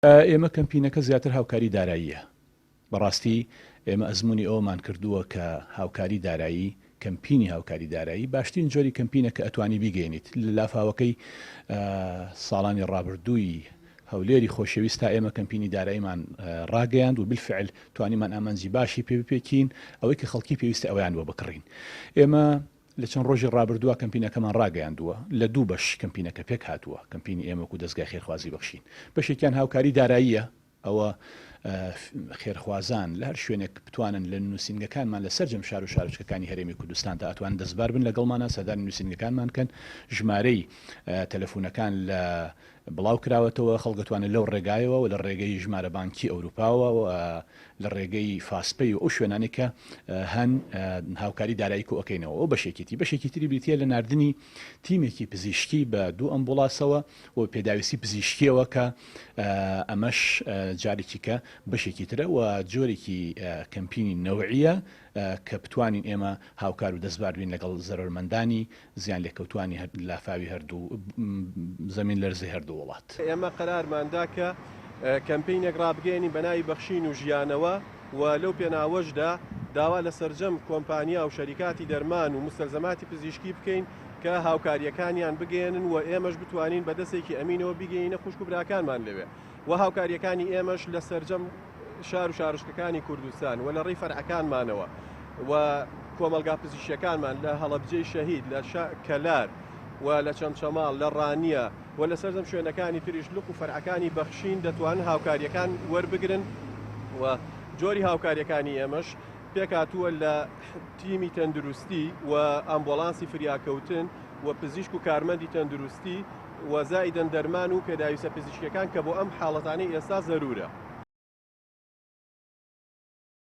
ئێمە کەمپینەکە زیاتر هاوکاری داراییە. بەڕاستی ئێمە ئەزموونی ئەوەمان کردووە کە هاوکاری دارایی، کەمپینی هاوکاری دارایی باشترین جۆری کەمپینە کە ئەتوانی بیگەیەنیت. لە لافاوەکەی ساڵانی ڕابردووی هەولێری خۆشەویست تا ئێمە کەمپینی داراییمان ڕاگەیاند و بالفعل توانیمان ئامانجی باشی پێ بپێکین، ئەوەی کە خەڵکی پێویستە ئەویان بۆ بکڕین. ئێمە لە چەند ڕۆژی ڕابردووە کەمپینەکەمان ڕاگەیاندووە، لە دوو بەش کەمپینەکە پێکهاتووە، کەمپینی ئێمە وەکو دەزگای خێرخوازی بەخشین، بەشێکیان هاوکاری داراییە، ئەوە خێرخوازان لە هەر شوێنێک بتوانن لە نووسینگەکانمان لە سەرجەم شار و شارۆچکەکانی هەرێمی کوردستاندا ئەتوانن دەستبار بن لەگەڵمانە سەردانی نووسینگەکانمان بکەن، ژمارەی تەلەفونەکان لە بڵاو کراوەتەوە، خەڵک دەتوانێت لەو ڕێگایەوە و لە ڕێگەی ژمارە بانکی ئەوروپاوە و لە ڕێگەی فاستپەی و ئەو شوێنانەی کە هەن هاوکاری دارایی کۆئەکەینەوە. ئەوە بەشێکیتی. بەشێکی تری بریتییە لە ناردنی تیمێکی پزیشکی بە دوو ئەمبوڵاسەوە و پێداویستی پزیشکییەوە کە ئەمەش جارێکی کە بەشێکی ترە و جۆرێکی کەمپینی نەوعییە کە بتوانین ئێمە هاوکار و دەستبار بین لەگەڵ زەرەرمەندانی زیانلێکەوتووانی لافاوی هەردوو زەمین لەرزەی هەردوو وڵات. ئێمە قەرارمان دا کە کەمپینێک ڕابگەیەنین بە ناوی بەخشین و ژیانەوە و لەو پێناوەشدا داوا لە سەرجەم کۆمپانیا و شەریکاتی دەرمان و موستەلزەماتی پزیشکی بکەین کە هاوکارییەکانیان بگەیەنن و ئێمەش بتوانین بە دەستێکی ئەمینەوە بیگەینە خوشک و براکانمان لەوێ و هاوکارییەکانی ئێمەش لە سەرجەم شار و شارۆچکەکانی کوردستان و لە ڕێی فەرعەکانمانەوە و کۆمەڵگا پزیشکیەکانمان لە هەڵەبجەی شەهید لە کەلار و لە چەمچەماڵ لە ڕانیە و لە سەرجەم شوێنەکانی تریش لق و فەرعەکانی بەخشین دەتوانن هاوکاریەکان وەربگرن و جۆری هاوکاریەکانی ئێمەش پێکهاتووە لە تیمی تەندروستی و ئامبۆڵانسی فریاکەوتن و پزیشک و کارمەندی تەندروستی و زائیدەن دەرمان و پێداویستە پزیشکیەکان کە بۆ ئەم حاڵەتانەی ئێستا زەرورە.